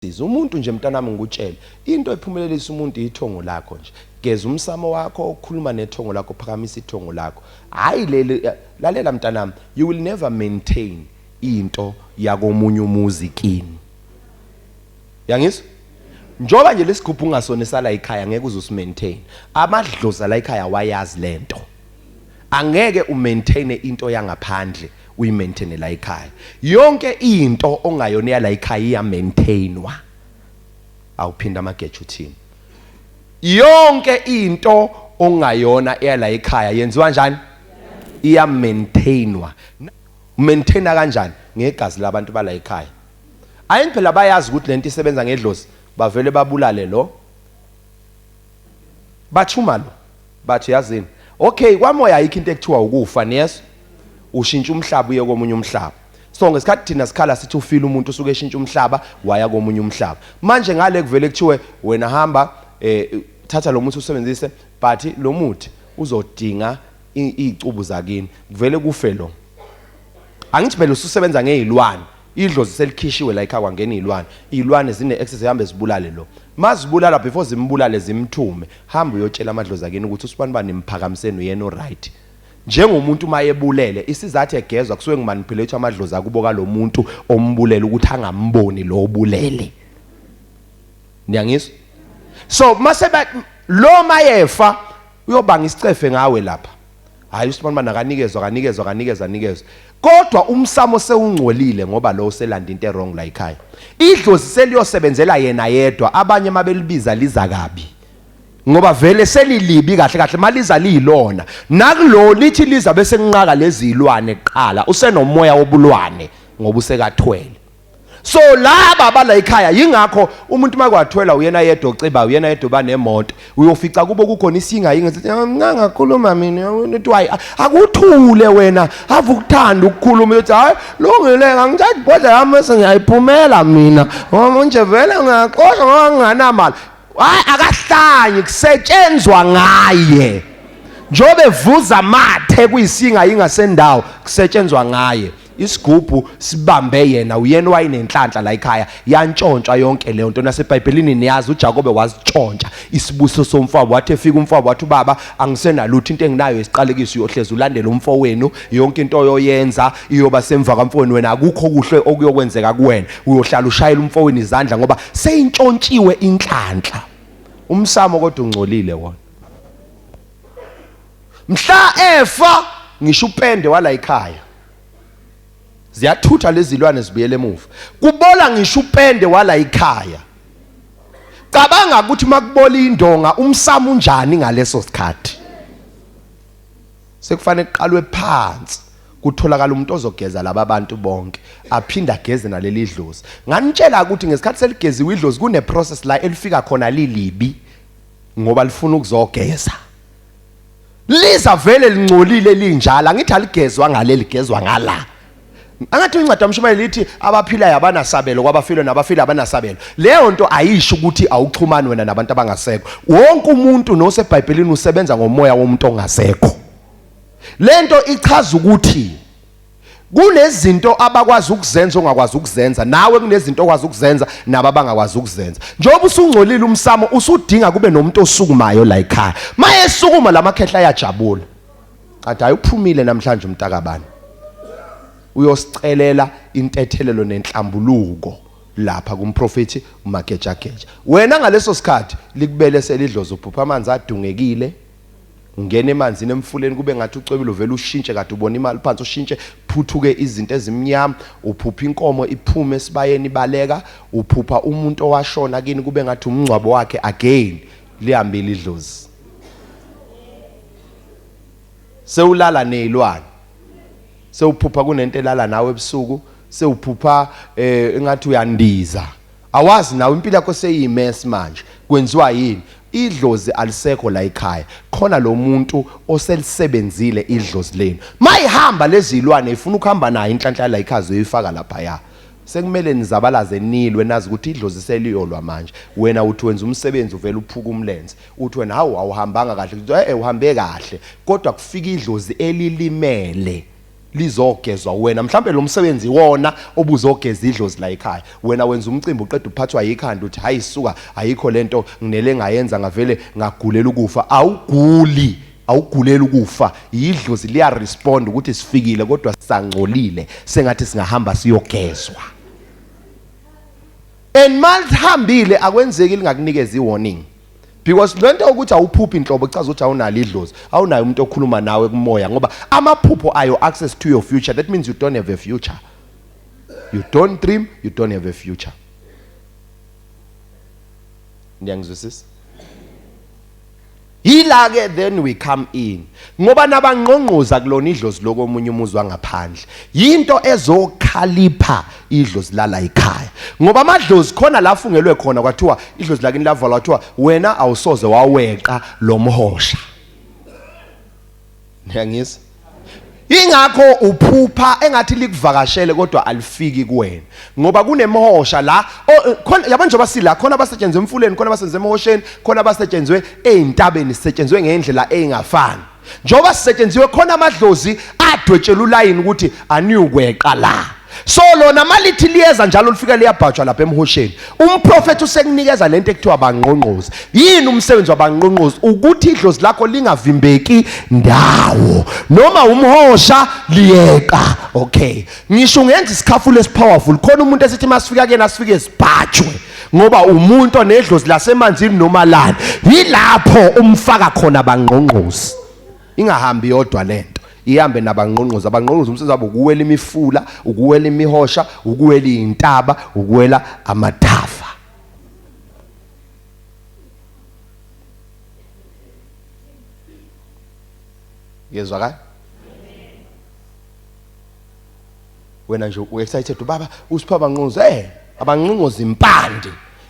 Siza umuntu nje mntanami ngikutshele into ephumelelisa umuntu ithongo lakho nje geza umsamo wakho ukhuluma nethongo lakho phakamisa ithongo lakho hayi leli lalela mntanami you will never maintain into yakomunye umuzi kini yangizwa njoba nje lesigubhu ungasona sala ekhaya ngeke uze usimaintain amadlozi la ekhaya wayazi lento angeke umaintain into yangaphandle uyimaintain la ekhaya yonke into ongayona yala ekhaya iyamaintainwa awuphinda amageja uthini yonke into ongayona eyala ekhaya yenziwa njani iyamaintainwa umaintaina kanjani ngegazi labantu bala ekhaya ayini phela bayazi ukuthi lento isebenza ngedlozi bavele babulale lo Bathuma lo. Bathi yazini. Okay, kwamoya ayikho into ekuthiwa ukufa, niyezwa? Ushintsha umhlaba uye komunye umhlaba. So ngesikhathi thina sikhala sithi ufile umuntu usuke eshintsha umhlaba waya komunye umhlaba. Manje ngale kuvele kuthiwe wena hamba eh thatha lo muthi usebenzise but lo muthi uzodinga izicubu zakini. Kuvele kufe lo. Angithi phela ususebenza ngezilwane. Idlozi selikhishiwe la ekhaya kwangena izilwane. Izilwane zine access zihambe zibulale lo. Mazibulala before zimbulale zimthume. Hamba uyotshela amadlozi akini ukuthi usibanibani nimphakamiseni uyena oright. Njengomuntu uma ebulele isizathu egezwa kusuke kumanipulate amadlozi akubo kalomuntu ombulele ukuthi angamboni lo obulele. Niyangizwa? So mase lo mayefa uyobanga isicefe ngawe lapha. Hayi usibanibani akanikezwa akanikezwa akanikezwa akanikezwa. Kodwa umsamo sewungcolile ngoba lo uselanda into ewrong la ekhaya. Idlozi seliyosebenzela yena yedwa abanye mabelibiza liza kabi. Ngoba vele selilibi kahle kahle maliza liyilona. Nakulo lithi liza bese kunqaka lezi zilwane kuqala usenomoya wobulwane ngoba usekathwele. So laba bala ekhaya yingakho umuntu makwathwela uyena yedwa ociba uyena yedwa banemoto uyofica kubo kukhona isinga yinga sithi ngangakhuluma mina uthi hayi akuthule wena ave ukuthanda ukukhuluma uthi hayi lungile ngangithatha ibhodla yami bese ngiyayiphumela mina ngoba nje vele ngiyaxosha ngoba nginganamali hayi akahlanyi kusetshenzwa ngaye njengoba evuza mathe kuyisinga yingasendawo kusetshenzwa ngaye Isigubhu sibambe yena uyena owayenenhlanhla la ekhaya yantshontshwa yonke leyo nto nasebhayibhelini niyazi uJakobe wasitshontsha isibusiso somfowabo wathi efika umfowabo wathi ubaba angisenalutho into enginayo isiqalekiso uyohlezi ulandela umfowenu yonke into oyoyenza iyoba semva kamfowenu wena akukho kuhle okuyokwenzeka kuwena uyohlala ushayela umfowenu izandla ngoba seyintshontshiwe inhlanhla umsamo kodwa ungcolile wona mhla efa ngisho upende wala ekhaya ziyathutha lezi zilwane zibuyele emuva kubola ngisho upende wala ekhaya cabanga ukuthi makubola indonga umsamo unjani ngaleso sikhathi sekufanele kuqalwe phansi kutholakala umuntu ozogeza laba bantu bonke aphinde ageze naleli dlozi nganitshela ukuthi ngesikhathi seligeziwe idlozi kune process la elifika khona lilibi ngoba lifuna ukuzogeza liza vele lingcolile linjalo angithi aligezwa ngale ligezwa ngala angathi incwadi yamshumayeli ithi abaphilayo abanasabelo kwabafile nabafile abanasabelo leyo nto ayisho ukuthi awuxhumani wena nabantu abangasekho wonke umuntu nosebhayibhelini usebenza ngomoya womuntu ongasekho lento ichaza ukuthi Kunezinto abakwazi ukuzenza ongakwazi ukuzenza nawe kunezinto okwazi ukuzenza nabo abangakwazi ukuzenza. Njengoba usungcolile umsamo usudinga kube nomuntu osukumayo la ekhaya. Mayesukuma lamakhehla ayajabula. Athi hayi uphumile namhlanje umntakabani. Uyosicelela intethelelo nenhlambuluko lapha kumprofethi uMagejageja. Wena ngaleso sikhathi likubele selidlozi uphupha amanzi adungekile. Ungena emanzini emfuleni kube ngathi ucwebile uvele ushintshe kade ubona imali phansi ushintshe phuthuke izinto ezimnyama uphupha inkomo iphume esibayeni ibaleka uphupha umuntu owashona kini kube ngathi umngcwabo wakhe again lihambile idlozi sewulala nezilwane sewuphupha kunento elala nawe ebusuku sewuphupha eh engathi uyandiza Awazi nawe impilo yakho seyiyimess manje. Kwenziwa yini? Idlozi alisekho la ekhaya. Khona lo muntu oselisebenzile idlozi lenu. Mayihamba lezi zilwane ifuna ukuhamba nayo inhlanhla la ekhaya uzoyifaka laphaya. Sekumele nizabalaze nilwe nazi ukuthi idlozi seliyolwa manje. Wena uthi wenza umsebenzi uvela uphuka umlenze. Uthi wena hawu awuhambanga kahle. Eh uhambe kahle. Kodwa kufika idlozi elilimele. Lizogezwa wena mhlambe lo msebenzi wona obuzogeza idlozi la ekhaya. Wena wenza umcimbi uqeda uphathwa yikhanda uthi hayi suka ayikho lento nginele ngayenza ngavele ngagulela ukufa. Awuguli, awugulela ukufa. Idlozi liya respond ukuthi sifikile kodwa sangcolile sengathi singahamba siyogezwa. And malihambile akwenzeki lingakunikeza i-warning. Because lento ukuthi awuphuphi inhlobo kuchaza ukuthi awunalo idlozi, awunayo umuntu okhuluma nawe kumoya ngoba amaphupho ayo access to your future. That means you don't have a future. You don't dream, you don't have a future. Niyangizwisisa? Yila ke then we come in. Ngoba nabangqongqoza kulona idlozi lokomunye umuzi wangaphandle. Yinto ezokhalipha idlozi lala ekhaya. Ngoba amadlozi khona la afungelwe khona kwathiwa idlozi lakini lavalwa kwathiwa wena awusoze waweqa lomhosha. Niyangizwa? Ingakho uphupha engathi likuvakashele kodwa alifiki kuwena ngoba kunemhosha la khona yabo njengoba sila khona abasetshenzwe emfuleni khona abasetshenzwe emhosheni khona abasetshenzwe ezintabeni sisetshenzwe ngendlela engafani njengoba sisetshenziwe khona amadlozi adwetshela ulayini ukuthi aniyukweqa la so lona malithi liyeza njalo lifika liyabhajwa lapha emhosheni umprofethi usekunikeza lento ekuthiwa bangqongqozi yini umsebenzi wabangqongqozi ukuthi idlozi lakho lingavimbeki ndawo noma umhosha liyeqa okay ngisho ungenza isikhafulo esipowerful khona umuntu esithi masifika kuyena sifike sibhajwe ngoba umuntu onedlozi lasemanzini noma lani yilapho umfaka khona bangqongqozi Ingahambi yodwa lento. Ihambe nabangqongqozi. Abangqongqozi umsebenzi wabo ukuwela imifula, ukuwela imihosha, ukuwela izintaba, ukuwela amathafa. Yezwakala? Wena nje u-excited ubaba usipha abanqonqozi abanqonqozi impande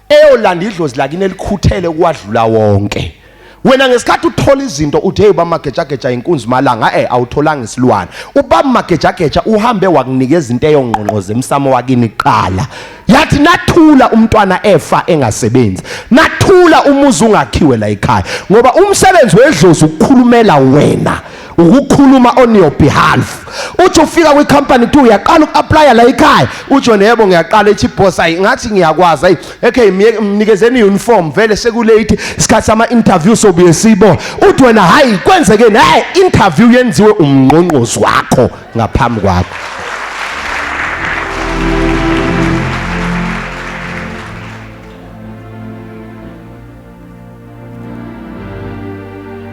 eyolanda idlozi lakini elikhuthele kuwadlula wonke. Wena ngesikhathi uthola izinto uthi hey ubaba Magejageja inkunzi malanga awutholanga isilwane. Ubaba Magejageja uhambe wakunikeza into eyongqongqoza emsamo wakini kuqala. Yathi nathula umntwana efa engasebenzi. Nathula umuzi ungakhiwe la ekhaya ngoba umsebenzi wedlozi ukukhulumela wena. Ukukhuluma on your behalf. Uthi ufika kwi company kuthiwa uyaqala uku-applya la ekhaya, uthi wena yebo ngiyaqala, ithi boss ayi ngathi ngiyakwazi ayi okay mnikezeni uniform vele sekulate isikhathi sama interview sobuye siyibona. Uthi wena hayi kwenzekeni, hayi interview yenziwe umngqongqozi wakho ngaphambi kwakho.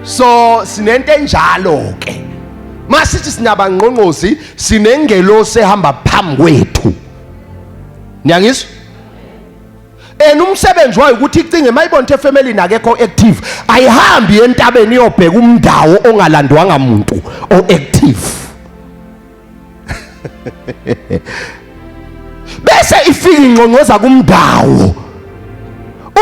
So sinento enjalo ke masithi sinabangqongqozi sinengelosi ehamba phambi kwethu. Niyangizwa? And umsebenzi wayo ukuthi icinge mayibona ukuthi efamily akekho active ayihambi entabeni iyobheka umndawo ongalandwanga muntu o active. Bese ifika ingqongqoza kumndawo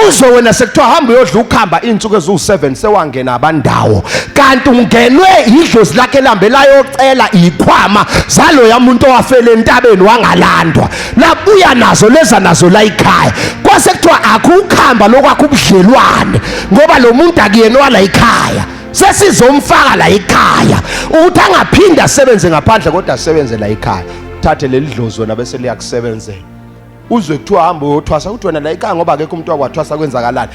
uzwe wena sekuthiwa hamba uyodla ukhamba izinsuku eziwu7 sewangena abandawo kanti ungenwe idlozi lakhe lambe layocela ikhwama zaloya muntu owafela entabeni wangalandwa labuya nazo leza nazo la ekhaya kwase kuthiwa akukhamba lokwakho ubudlelwane ngoba lo muntu akuyena wala ekhaya sesizomfaka la ekhaya ukuthi angaphinde asebenze ngaphandle kodwa asebenze la ekhaya. Thathe leli dlozi wena bese liyakusebenzela. Uzwe kuthiwa hamba uyothwasa uthi wena la ekhaya ngoba akekho umuntu wakwathwasa kwenzakalani.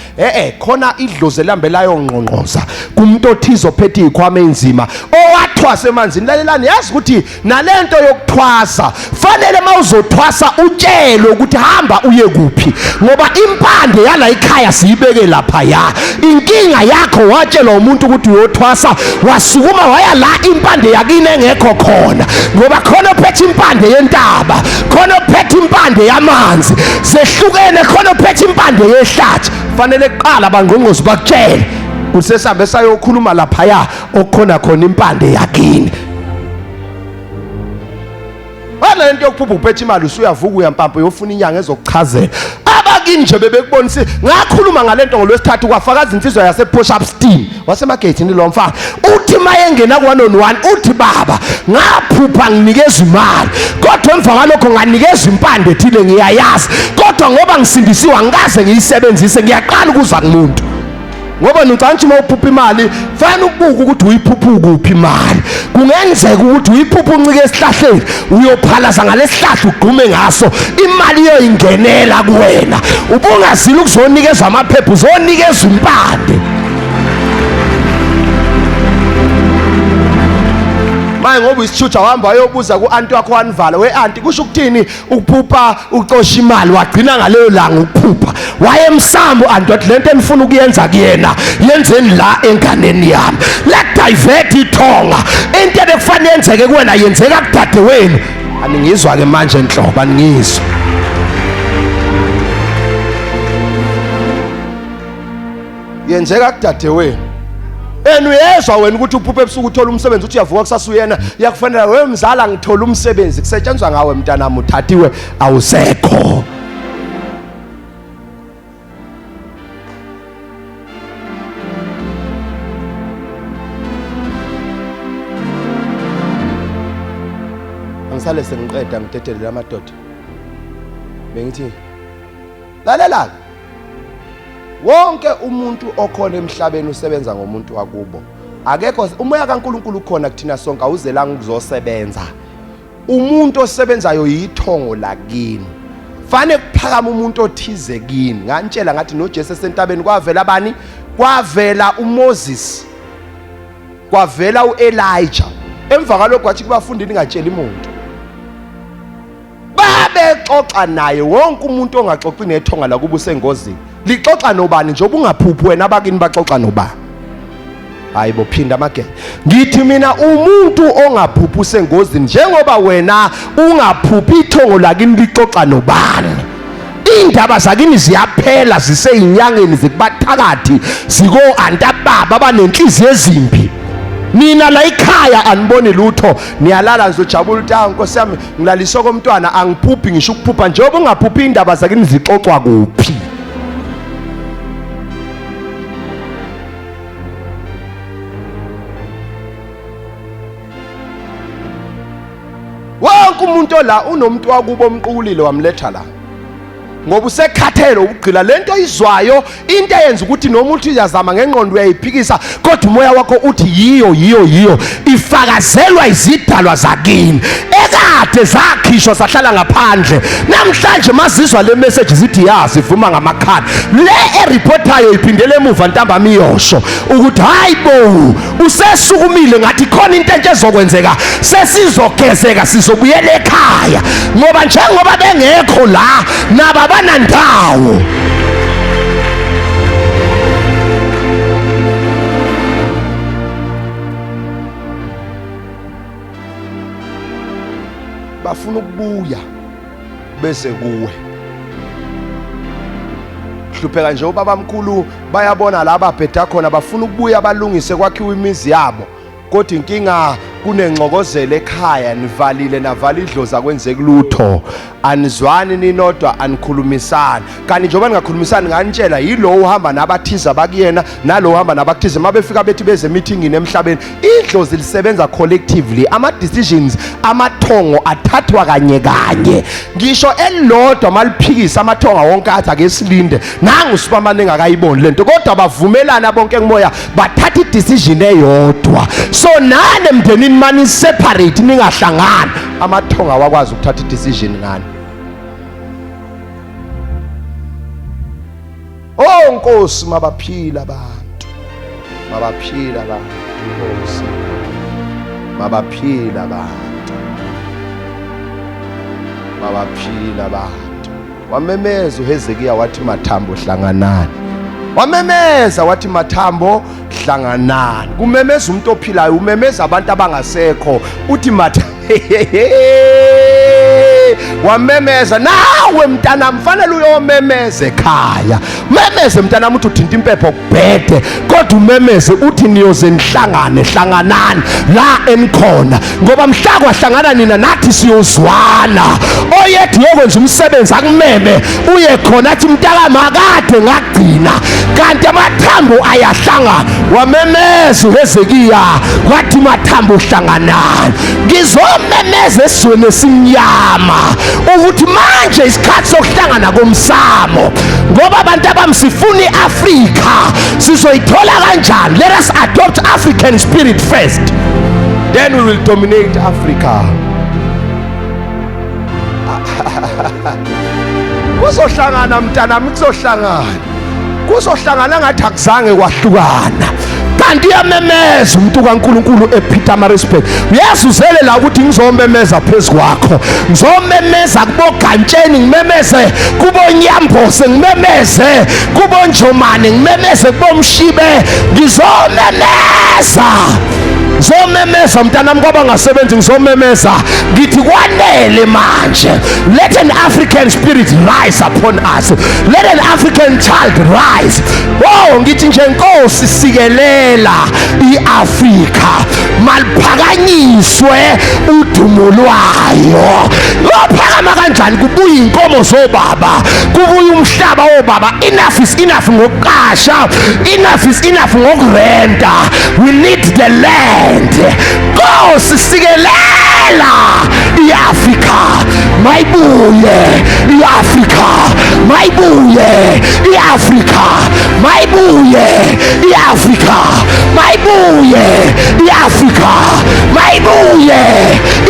Khona idlozi elambe layongqongqoza kumuntu othize ophethe izikhwama enzima owathwasa emanzini. Lalelani, yazi ukuthi nalento yokuthwasa fanele mawuzothwasa utshelwe ukuthi hamba uye kuphi ngoba impande yala ekhaya siyibeke lapha ya inkinga yakho watshelwa umuntu ukuthi uyothwasa wasukuma waya la impande yakini engekho khona ngoba khona ophethe impande yentaba khona ophethe impande yamanzi zehlukene khona ophethe impande yehlathi. Fanele kuqala abangqongqozi bakutshele kusesambe sayokhuluma laphaya okukhona khona impande yakini. Wale nto yokuphupha uphethe imali usuyavuka uyampampa uyofuna inyanga ezokuchazela. Abakini nje bebekubonisa ngakhuluma ngalento ngolwesithathu kwafakaza insizwa yase Push Up Steam wasemagethini lo mfana uthi mayengena ku 1 on 1 uthi baba ngaphupha nginikeza imali kodwa emva kwalokho nganikeza impande ethile ngiyayazi kodwa ngoba ngisindisiwe angikaze ngiyisebenzise ngiyaqala ukuza kumuntu. Ngoba nucantsha uma uphupha imali, fanele ubuke ukuthi uyiphupha kuphi imali. Kungenzeka ukuthi uyiphupha uncike esihlahleni, uyophalaza ngalesihlahla ugqume ngaso, imali iyoyingenela kuwena. Ubungazile ukuzonikezwa amaphepha, uzonikezwa impande. Manje ngoba isithutha wahamba wayobuza ku-anti wakho wanivala, we-anti kusho ukuthini ukuphupha ucosha imali? Wagcina ngaleyo langa ukuphupha wayemsamo anti, wathi lento enifuna ukuyenza kuyena yenzeni la enganeni yami. La divert ithonga, into ebekufanele yenzeke kuwena yenzeka kudadewenu. Aningizwa ke manje nhlobo, aningizwa. Yenzeka kudadewenu. And uyezwa wena ukuthi uphuphe ebusuku uthola umsebenzi, uthi uyavuka kusasa uyena yakufanele we mzala ngithola umsebenzi, kusetshenzwa ngawe mntanami, uthathiwe awusekho. Angisale sengiqeda ngidedele amadoda. Bengithi lalela, wonke umuntu okhona emhlabeni usebenza ngomuntu wakubo. Akekho, umoya kaNkuluNkulu ukhona kuthina sonke, awuzelanga ukuzosebenza. Umuntu osebenzayo yithongo lakini. Fane kuphakama umuntu othize kini. Ngantshela ngathi noJesu esentabeni kwavela bani? Kwavela uMoses, kwavela uElijah. Emva kwalokho wathi kubafundi ningatsheli muntu. Babexoxa naye wonke umuntu ongaxoxi nethonga lakubo usengozini. Lixoxa nobani nje obungaphuphi wena, abakini baxoxa nobani? Hayi bo, phinda amagebe. Ngithi mina umuntu ongaphuphi usengozini, njengoba wena ungaphuphi ithongo lakini lixoxa nobani. Indaba zakini ziyaphela ziseyinyangeni, zikubathakathi, ziko antababa abanenhliziyo ezimbi. Nina la ekhaya aniboni lutho, niyalala nizojabula ukuthi ah Nkosi yami ngilaliswa komntwana, angiphuphi ngisho ukuphupha. Njengoba ungaphuphi indaba zakini zixoxwa kuphi? Wonke umuntu ola unomuntu wakubo omqulile wamletha la, ngoba usekhathele ukugcila lento oyizwayo, into eyenza ukuthi noma uthi uyazama ngengqondo uyayiphikisa, kodwa umoya wakho uthi yiyo yiyo yiyo. Ifakazelwa izidalwa zakini ekade zakhishwa sahlala ngaphandle. Namhlanje mazizwa le message zithi yazi ivuma ngamakhala. Le ereportayo iphindele emuva ntambama iyosho ukuthi hayi bo, usesukumile, ngathi khona into entsha ezokwenzeka, sesizogezeka, sizobuyela ekhaya, ngoba njengoba bengekho la naba banandawo. Bafuna ukubuya bese kuwe hlupheka nje ubabamkhulu, bayabona la babheda khona, bafuna ukubuya balungise kwakhiwa imizi yabo, kodwa inkinga kunengxokozelo ekhaya, nivalile navala idlozi, akwenzeki lutho, anizwani ninodwa, anikhulumisani. Kanti njengoba ningakhulumisani, nganitshela yilo uhamba nabathize abakuyena nalo uhamba nabathize, uma befika bethi beze meetingini emhlabeni, idlozi lisebenza collectively, ama decisions amathongo athathwa kanye kanye. Ngisho elilodwa maliphikisa amathonga wonke athi ake silinde, nangu usibamane engakayiboni lento, kodwa bavumelana bonke kumoya bathatha i-decision eyodwa. So nani emndenini mani separate ningahlangani, amathonga awakwazi ukuthatha i-decision ngani. Oh Nkosi, mabaphila abantu, mabaphila abantu, Nkosi, mabaphila abantu, mabaphila abantu. Wamemeza uHezekiya wathi mathambo hlanganani. Wamemeza wathi mathambo hlanganani. Kumemeza umuntu ophilayo, umemeza abantu abangasekho, uthi mathambo. Wamemeza nawe mntanami, fanele uyomemeza ekhaya. Memeze mntanami, uthi uthinta impepho kubhede, kodwa umemeze uthi niyoze nihlangane, hlanganani la enikhona, ngoba mhla kwahlangana nina nathi siyozwana. Oyedwa uyokwenza umsebenzi akumeme uye khona, athi mntakama akade kade ngagcina kanti amathambo ayahlangana. Wamemeza uHezekiya wathi mathambo hlanganani. Ngizomemeza esizweni esimnyama ukuthi manje isikhathi sokuhlangana komsamo, ngoba abantu abamsifuna iAfrika sizoyithola kanjani? Let us adopt African spirit first, then we will dominate Africa. Kuzohlangana mntanami, kuzohlangana, kuzohlangana ngathi akuzange kwahlukana. Kanti uyamemeza umuntu kaNkuluNkulu ePietermaritzburg. Uyazi uzele la ukuthi ngizomemeza phezu kwakho, ngizomemeza kubogantsheni, ngimemeze kubonyambose, ngimemeze kubonjomane, ngimemeze kubomshibe, ngizomemeza, ngizomemeza mntanami kwabangasebenzi, ngizomemeza ngithi kwanele manje. Let an African spirit rise upon us, let an African child rise. Oh, ngithi nje Nkosi sikelela iAfrika, maliphakanyiswe udumo lwayo. Lophakama kanjani? Kubuya inkomo zobaba, kubuya umhlaba wobaba. Enough is enough ngokuqasha, enough is enough ngokurenta. We need the land. Nkosi sikelela iAfrika, mayibuye iAfrika, mayibuye iAfrika, mayibuye iAfrika, mayibuye iAfrika, mayibuye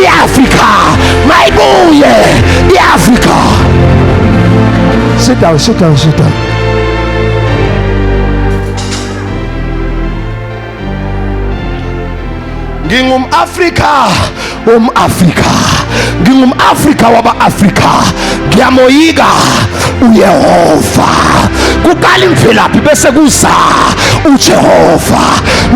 iAfrika, mayibuye iAfrika. Sit down, sit down, sit down. Ngingum-Afrika wom-Afrika, ngingum-Afrika waba-Afrika, ngiyamoyika uYehova. Kuqala imvelaphi bese kuza uJehova.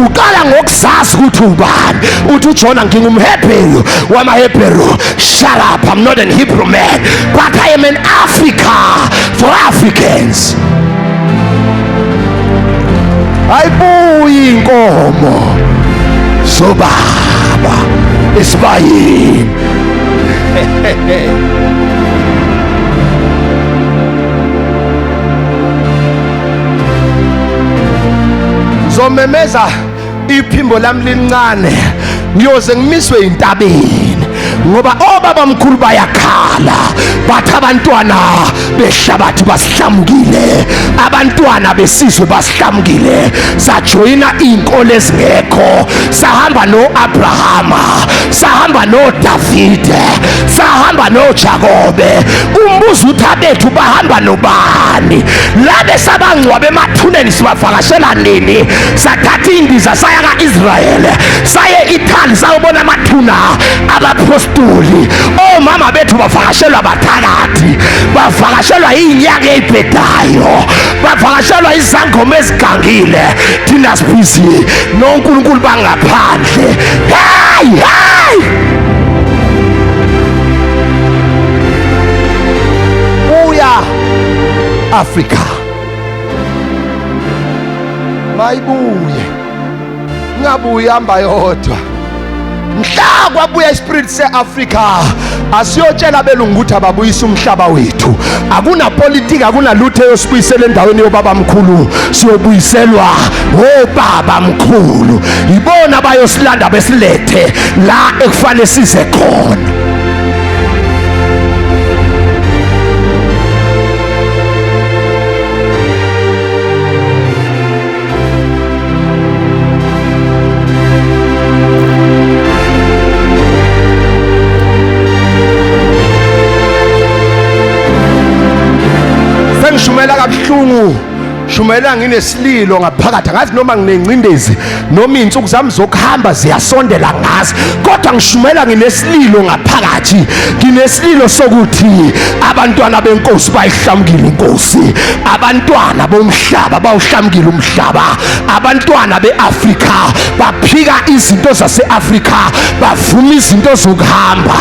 Uqala ngokuzazi ukuthi ubani. Uthi uJona, ngingumHebheru wamaHebheru. Shut up, I'm not an Hebrew man, but I am an Africa for Africans. Ayibuyi inkomo zobaba esibayeni. Ngizomemeza iphimbo lami lincane, ngiyoze ngimiswe intabeni, ngoba obaba mkhulu bayakhala bathi abantwana behlabathi basihlamukile, abantwana besizwe basihlamukile. Sajoyina izinkolo ezingekho, sahamba noAbrahama, sahamba noDavide, sahamba noJakobe. Umbuzo uthi abethu bahamba nobani? Labe sabangcwabe emathuneni sibavakashela nini? Sathatha indiza saya ka-Israel, saye Italy, sayobona amathuna abapostoli. Omama bethu bavakashelwa abathakathi, bavakashelwa izinyanga ezibhedayo, bavakashelwa izangoma ezigangile. Thina sibhizi noNkulunkulu bangaphandle. Hey, hey! Buya Afrika, mayibuye, ngabuyi hamba yodwa. Mhla kwabuya ispirit seAfrika, asiyotshela abelungu ukuthi ababuyise umhlaba wethu. Akunapolitiki, akunalutho eyosibuyisela endaweni yobaba mkhulu. Siyobuyiselwa obaba mkhulu, ibona abayosilanda besilethe la ekufanele size khona. Sengishumela kabuhlungu, shumela nginesililo ngaphakathi, angazi noma nginengcindezi noma iy'nsuku zami zokuhamba ziyasondela, ngazi, kodwa ngishumela nginesililo ngaphakathi. Nginesililo sokuthi abantwana benkosi bayihlamukile inkosi, abantwana bomhlaba bawuhlamukile umhlaba, abantwana beAfrika baphika izinto zaseAfrika, bavuma izinto zokuhamba,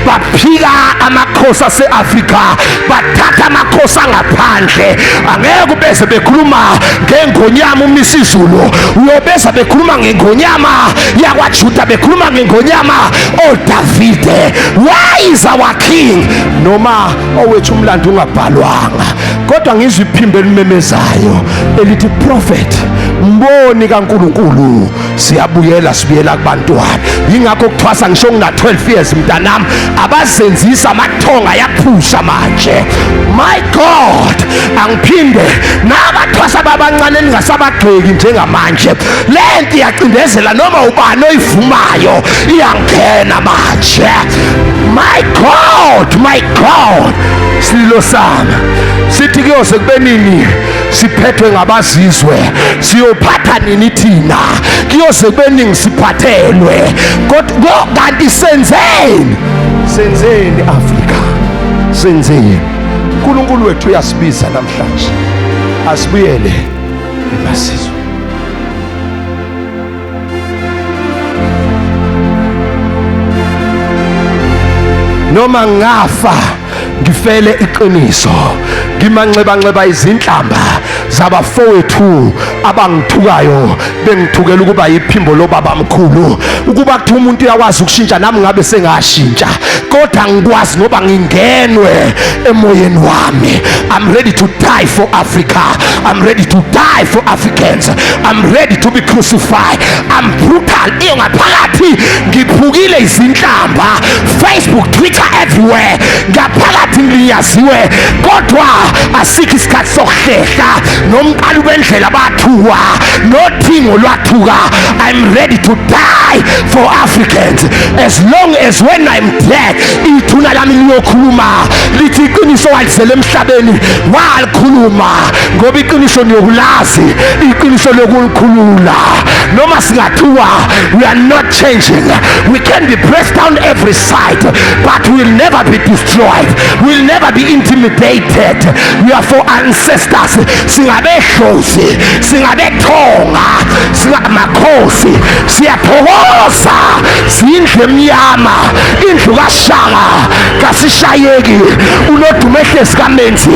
baphika amakhosi aseAfrika, bathatha amakhosi angaphandle. Angeke ubeze bekhuluma bekhuluma ngengonyama uMisizulu, uyobeza bekhuluma ngengonyama yakwaJuda, bekhuluma ngengonyama oDavide. Why is our king? Noma owethu umlando ungabhalwanga, kodwa ngizwe iphimbo elimemezayo elithi prophet, mboni kaNkuluNkulu, siyabuyela, sibuyela kubantwana. Yingakho kuthwasa ngisho ngina 12 years mntanami, abazenzisa amathonga yaphusha manje. My God, angiphinde nabathwasa babancane ningasabagxeki njengamanje. Lento iyacindezela noma ubani oyivumayo, iyangena manje. My God, my God, sililo sami sithi kuyose kube nini siphethwe ngabazizwe? Siyophatha nini thina? Kuyose kube nini siphathelwe? Kodwa kanti senzeni? Senzeni Afrika? Senzeni? uNkulunkulu wethu uyasibiza namhlanje, asibuyele emasizweni. Noma ngafa ngifele iqiniso, ngimanxebanxeba izinhlamba zabafowethu abangithukayo, bengithukela ukuba yiphimbo lobaba mkhulu. Ukuba kuthiwa umuntu uyakwazi ukushintsha, nami ngabe sengashintsha, kodwa ngikwazi ngoba ngingenwe emoyeni wami. I'm ready to die for Africa, I'm ready to die for Africans, I'm ready to be crucified. I'm brutal iyo ngaphakathi, ngiphukile izinhlamba, Facebook, Twitter, everywhere, ngaphakathi ngilinyaziwe, kodwa asikho isikhathi sokuhlehla. Nomqali bendlela bathuka, nothingo lwathuka. I'm ready to die for Africans, as long as when I'm dead ithuna lami liyokhuluma lithi iqiniso walizele emhlabeni walikhuluma, ngoba iqiniso niyokulazi, iqiniso lokulikhulula. Noma singathiwa, we are not changing. We can be pressed down every side, but we'll never be destroyed, we'll never be intimidated. We are for ancestors. Singabehlozi, singabethonga, singamakhosi, siyathokoza, siyindlu emnyama, indlu kaShaka kasishayeki, unodumehlezi kamenzi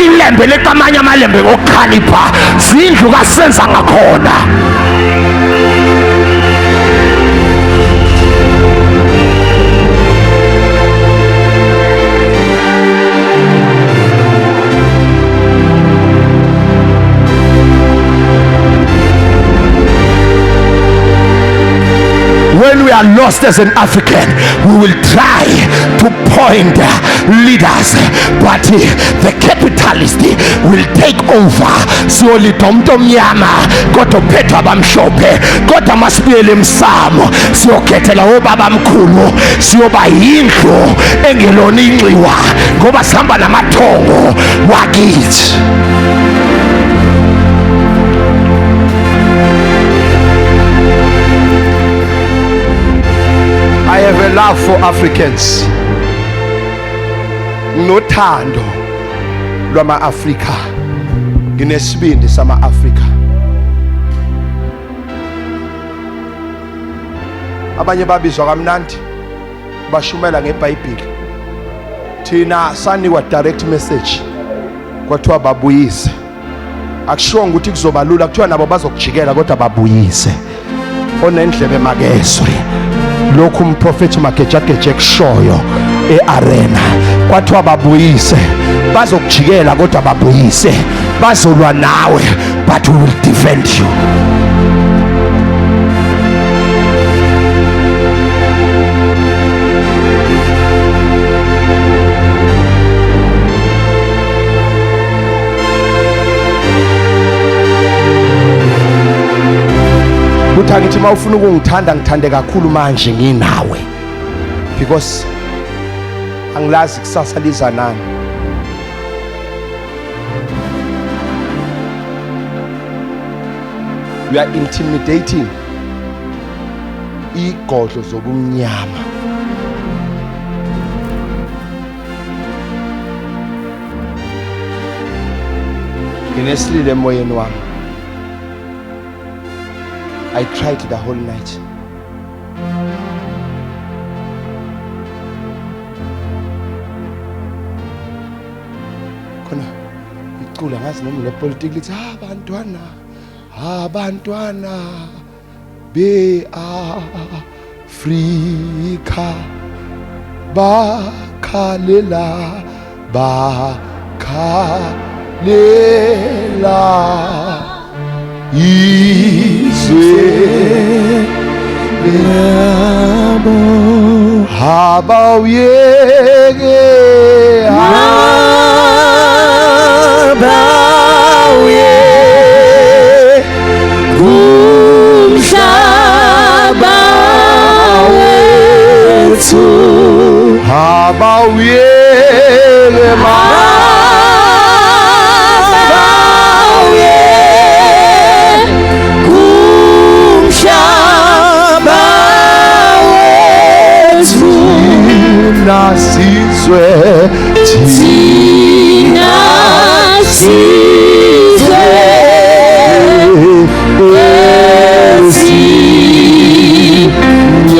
ilembe lekamanye amalembe ngokukhalipha, siyindlu kasenza ngakhona. When we are lost as an African, we will try to point leaders, but the capitalist will take over. Siyolida umuntu omnyama kodwa uphethwe abamhlophe, kodwa masibuyele emsamo siyokhethela obaba mkhulu, siyoba yindlu engelona inxiwa ngoba sihamba namathongo wakithi. I have a love for Africans. Nginothando lwama-Afrika. Nginesibindi sama-Afrika. Abanye babizwa kamnandi, bashumela ngeBhayibheli. Thina sanikwa direct message, kwathiwa babuyise. Akushiwo ukuthi kuzoba lula, kuthiwa nabo bazokujikela, kodwa babuyise. Onendlebe makezwe lokhu umprofethi Magejageje ekushoyo e-arena. Kwathiwa babuyise, bazokujikela kodwa babuyise, bazolwa nawe, but we will defend you. Kuthi angithi uma ufuna ukungithanda, ngithande kakhulu manje nginawe, because angilazi kusasa liza nani. We are intimidating igodlo zobumnyama. Nginesilile emoyeni wami. I cried the whole night. Khona Kunecula ngazi noma lepolitiki lithi abantwana abantwana be Afrika bakhalela bakhalela izwe labo habawuyeke habawuye kumhlaba wethu habawuyeke habawuye kumhlaba wethu thina sizwe thina sizwe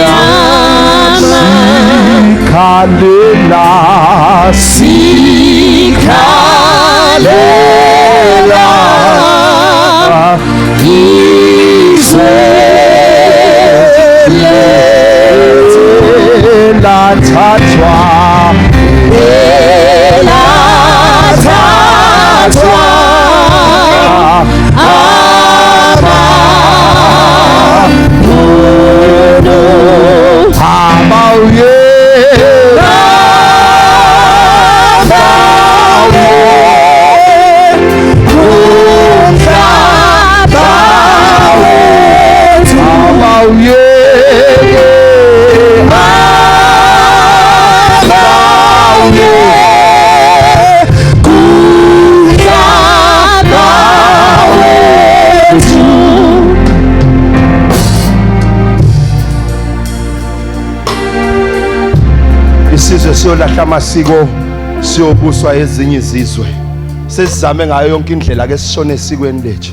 esimnyama sikhalela sikhalela izwe lethu lathathwa elathathwa amabhunu abawuye umhlaba wethu abawuyeke abawuye kumhlaba wethu. Isizwe siyolahla amasiko siyobuswa ezinye izizwe. Sesizame ngayo yonke indlela ke sishone esikweni lethu.